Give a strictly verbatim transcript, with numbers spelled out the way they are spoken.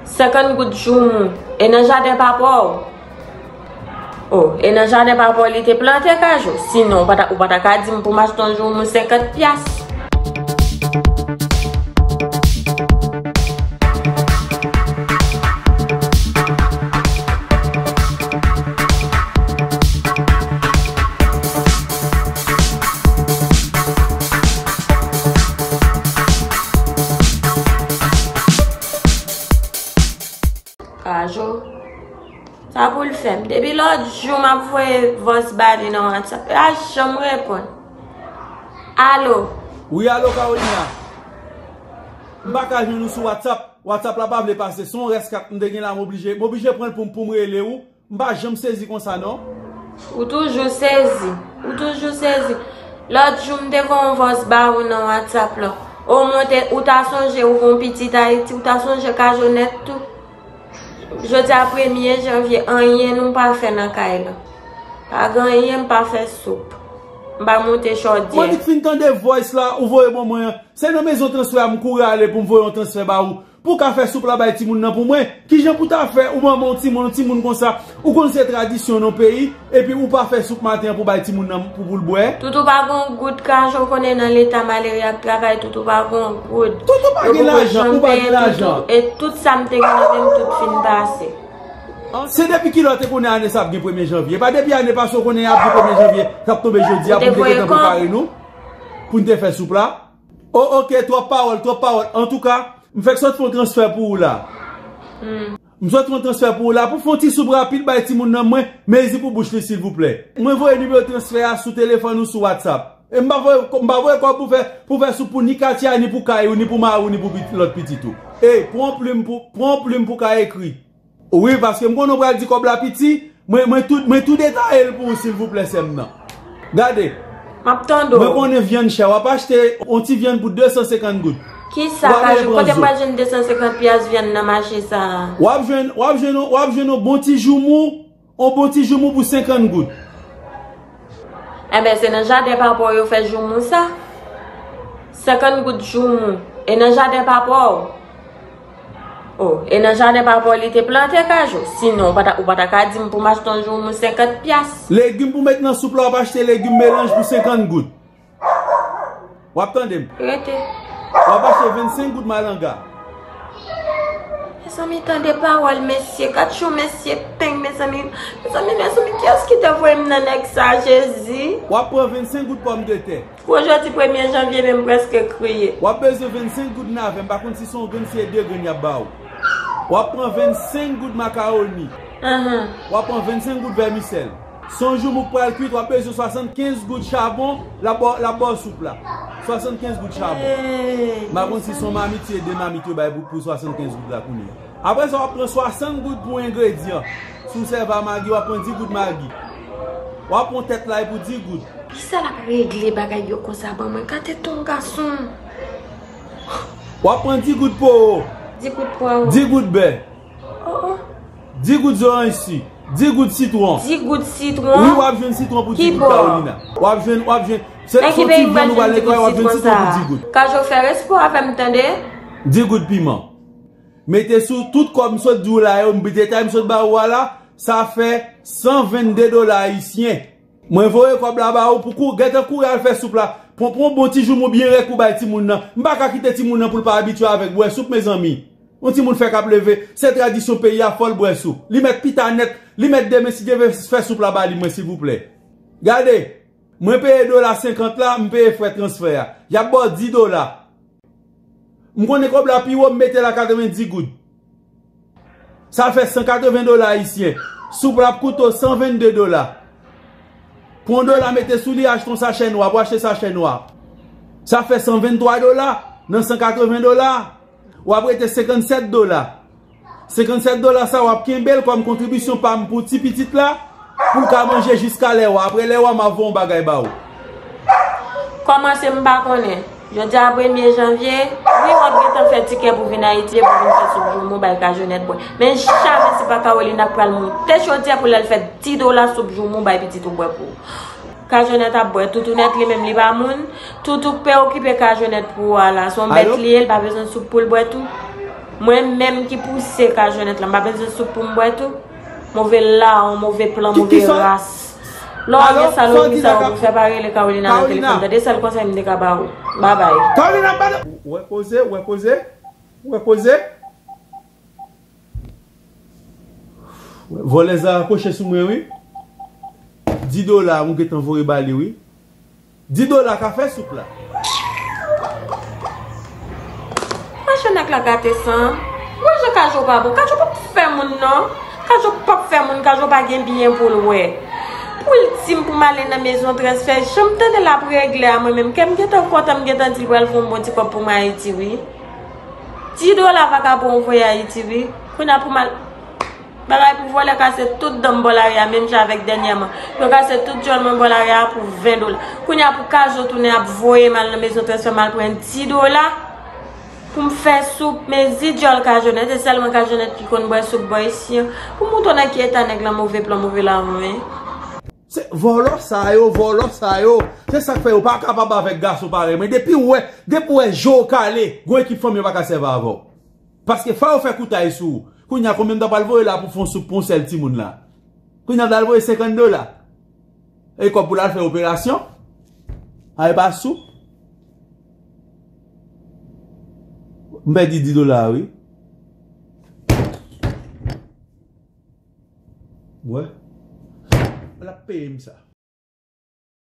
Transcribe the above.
Senkant goud joumou. E nan jaden papa w? O, e nan jaden papa w li te plante kajou? Sinon, ou pa ta, ou pa ta ka di m pou m achte yon joumou senkant pyas. Kajou. Sa pou l fè m? Depi lòt jou m ap voye vòs ba li nan WhatsApp, li pa janm reponn. Alo? Wi, alo, Carolina. M pa ka jwenn ou sou WhatsApp. WhatsApp la pa vle pase. Se yon rès kat m te gen la, m oblije, m oblije pran l pou m, pou m rele ou. M pa janm sezi konsa, non. Ou toujou sezi. Ou toujou sezi. Lòt jou, m te voye yon vòs ba ou nan WhatsApp la. Omwen te, ou ta sonje ou gon pitit Ayiti, ou ta sonje Kajonnèt tou. Jodi a premye janvye, anyen nou pa fè nan kay la. Pa gen anyen, m pa fè soup. M pa monte chòdyè. Mwen vin fin tande voice la, ou voye ban mwen an. Se nan mezon transfè a m kouri ale pou m voye yon transfè ba ou. Pou w ka fè soup la bay timoun nan pou mwen. Kijan pou ta fè ou manman yon timoun, yon timoun konsa? Ou konn se tradisyon nan peyi, epi ou pa fè soup maten an pou bay timoun nan pou, pou l bwè? Toutou pa gon goud, Kajou, konnen nan leta malere ap travay, Toutou pa gon goud. Toutou pa gen lajan, ou pa gen lajan. E tout sa m te gen nan men m, tout fin pase. Se depi kilè w te konnen ane sa ap gen premye janvye? E pa depi ane pase w konnen ap gen premye janvye, k ap tonbe jodi a pou n te gentan prepare nou, pou n te fè soup la? O, oke, twòp pawòl, twòp pawòl. Antouka, m fèk sot fè yon transfè pou ou la. M sot fè yon transfè pou ou la. Pou fè yon ti soup rapid bay timoun nan mwen, mezi pou bouch li, silvouplè. Mwen voye nimewo transfè a sou telefòn ou sou WhatsApp. E m pa voye, m pa voye kòb pou fè, pou fè soup pou ni Katia, ni pou kay ou, ni pou mari w, ni pou pit-, lòt pitit ou. Ey, pran yon plim pou, pran yon plim pou ka ekri. Wi, paske m konnen w pral di kòb la piti, mwen, mwen tou, mwen tou detaye l pou ou, silvouplè, sè m nan. Gade. M ap tande w. Mwen konnen vyann chè, w ap achte yon ti vyann pou de san senkant goud. Kisa, Kajou? Kote m pral jwenn de san senkant pyas vyann nan mache sa a? W ap jwenn, w ap jwenn, w ap jwenn yon bon ti joumou, yon bon ti joumou pou senkant goud. Enben, se nan jaden papa w yo fè joumou sa. Senkant goud joumou. E nan jaden papa w? O, e nan jaden papa w li te plante kajou? Sinon, ou pa ta, ou pa ta ka di m pou m achte yon joumou senkant pyas. Legim pou met nan soup la, w ap achte legim melanj pou senkant goud. W ap tande m? Rete. W ap achte vennsenk goud malanga. Mezanmi, tande pawòl mesye. Gad jan mesye peng, mezanmi. Mezanmi, mezanmi, kiyès ki te voye m nan nèg sa, Jezi? W ap pran vennsenk goud pòmdetè. Pou jodi premye janvye, men m prèske kriye. W ap bezwen vennsenk goud navè, m pa konn si se yon grenn, si se de grenn y ap ba ou. W ap pran vennsenk goud makawoni. Ahan. W ap pran vennsenk goud vèmisèl. Se yon joumou k pral kwit, w ap bezwen swasannkenz goud chabon, l ap ba, l ap ba w soup la. Swasannkenz goud chabon. Hey, m pa konn si se yon mamit, si se de mamit yo bay pou, pou swasannkenz goud la kounye a. Apre sa, w ap pran swasant goud pou engredyan. Si w sèvi a magi, w ap pran dis goud magi. W ap pran tèt lay pou dis goud. Kisa l ap regle bagay yo konsa ban mwen? Gade ton gason. W ap pran dis goud powo. Dis goud powo. Dis goud bè. Oh, oh. Dis goud zoranj si. Dis goud sitwon. Dis goud sitwon? Wi, w ap jwenn sitwon pou dis goud, Carolina. W ap jwenn, w ap jwenn. Se, se yon ti vyann ou pral netwaye, w ap jwenn sitwon pou dis goud. Kajou, fè respè avè m, tande? Dis goud piman. Mete sou tout kòb m sot di w la yo, m detay m sot ba ou a la, sa fè san vennde dola ayisyen. Mwen voye kòb la ba ou pou kou, gentan kouri al fè soup la. Pran, pran yon bon ti joumou byen rèk pou bay timoun nan. M pa ka kite timoun nan pou l pa abitye avèk bwè soup, mezanmi. Yon timoun fèk ap leve, se tradisyon peyi a, fò l bwè soup. Li mèt pita nèt, li mèt demen, si Dye vle, fè soup la ba li mwen, silvouplè. Gade, mwen peye dola senkant la, m peye frè transfè a. Y ap ba w dis dola. M konnen kòb la pi wo, m mete l a katrevenndis goud. Sa fè san katreven dola ayisyen. Soup la ap koute w san vennde dola. Pran yon dola, mete sou li, achte yon sachè nwa, pou achte sachè nwa. Sa fè san venntwa dola nan san katreven dola. W ap rete senkannsèt dola. Senkannsèt dola sa, w ap kenbe l kòm kontribisyon pa m pou ti pitit la, pou l ka manje jiska lè w a. Apre lè w a, m ap voye yon bagay ba ou. Kòmanse m pa konnen. Jodi a premye janvye, wi, w ap gentan fè tikè pou vin Ayiti e pou vin fè soup joumou bay Kajonèt bwè. Men jamè se pa Carolina k pral moute chodyè pou l al fè dis dola soup joumou bay pitit ou bwè pou ou. Kajonèt ap bwè, Toutounèt li menm li pa moun. Toutou k pe okipe Kajonèt pou ou a la, se yon bèt li ye, li pa bezwen soup pou l bwè tou. Mwen menm ki pouse Kajonnèt la, m pa bezwen soup pou m bwè tou. Move lawon, move plan, move ras. Lè w gen sa, lè w gen sa, w pou fè pa rele Carolina nan telefòn. Tande sèl konsèy m te ka ba ou. Babay. Carolina, pa. Wè koze, wè koze, wè koze. Vòlè sa kwoche sou mwen, wi. Dis dola, mwen gentan voye ba li, wi. Dis dola ka fè soup la. Machann nèg la gate san. Mwen jan Kajo pa bon. Kajo p ap fè moun non. Kajo p ap fè moun. Kajo pa gen byen pou l wè. Pou l di m pou m ale nan mezon transfè, jan m tande l ap regle a mwen menm. Kè m gentan kontan, m gentan di l pral fè yon bon ti kòb pou mwen Ayiti, wi. Dis dola vakabon voye Ayiti, wi. Kounye a pou m al. Bagay pou vòlè kase tout dan m bò lari a, menm jan avèk dènyèman. Yo kase tout djòl mwen bò lari a pou ven dola. Kounye a pou Kajo tounen ap voye m al nan mezon transfè, m al pran dis dola pou m fè soup, men dis djòl Kajonnèt, e sèlman Kajonnèt ki konn bwè soup bò isi an. Pou m montre w nan ki eta nèg lan move plan, move lawon, wi. Se vòlò sa yo, vòlò sa yo. Se sa k fè yo pa kapab avèk gason parèy mwen. Depi w wè, depi w wè je w kale, gon ekip fanmi yo pa ka sèvi avè w. Paske fò yo fè koutay sou ou. Kounye a, konbyen m ta pral voye la pou fè yon soup pou yon sèl timoun la? Kounye a, m ta pral voye senkant dola. E kòb pou l al fè operasyon? A, e pa soup? M pèdi dis dola, wi. Wè. L ap peye m sa.